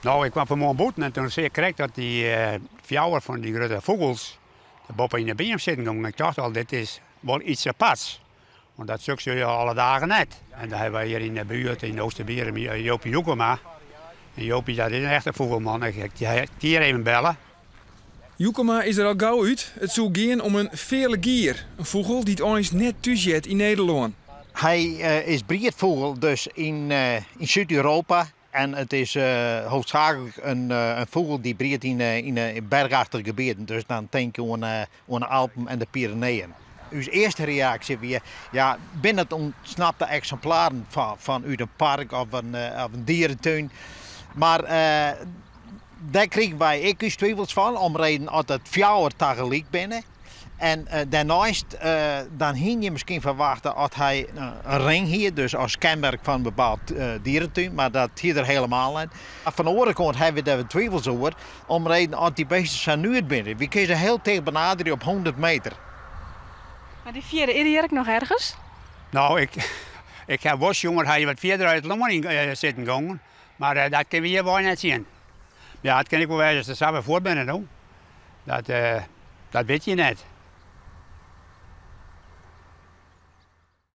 No, ik kwam fanmoarn bûten en toen seach ik krekt dat dy fjouwer fan dy grutte fûgels boppe yn de beam sitten gongen. Ik tocht al, dit is wol iets aparts. Want dat soks sjogge je alle dagen net. En dan hawwe wy hjir yn de buert yn Oosterbierum Jopie Jukema. En Jopie dat is in echte fûgelman. Ik ha hjir even belle. Jukema is der al gau út. It soe gean om in feale gier, in fûgel dy't eins net thús heart yn Nederlân. Hy is briedfûgel dus yn Súd-Europa en it is hoofdzaaklik in fûgel dy't briedt yn berchachtige gebieten. Dus dan tink je oan de Alpen en de Pyreneeën. Us earste reaksje wie, ja, binne it ûntsnapte eksimplaren fan út in park of in dieretún? Mar dêr krigen wy ek ús twivels fan, omreden at it fjouwer tagelyk binne. En dêrneist, dan hiene je miskien ferwachte at hy in ring hie, dus as kenmerk fan in bepaald dieretún, mar dat hie er helemaal net. Fan de oare kant hawwe wy dêr wer twivels oer, omreden at dy bisten sa nuet binne. Wy kinne se hiel ticht benaderje op 100 meter. Mar dy fjirde, is dy hjir ek noch ergens? No, ik, ik ha wol sjoen dat hy wat fierder uit it lân yn sitten gongen, mar dat kinne wy hjir wei net sjen. Ja, it kin ek wol wêze dat se sa wer fuort binne no. Dat, dat wit je net.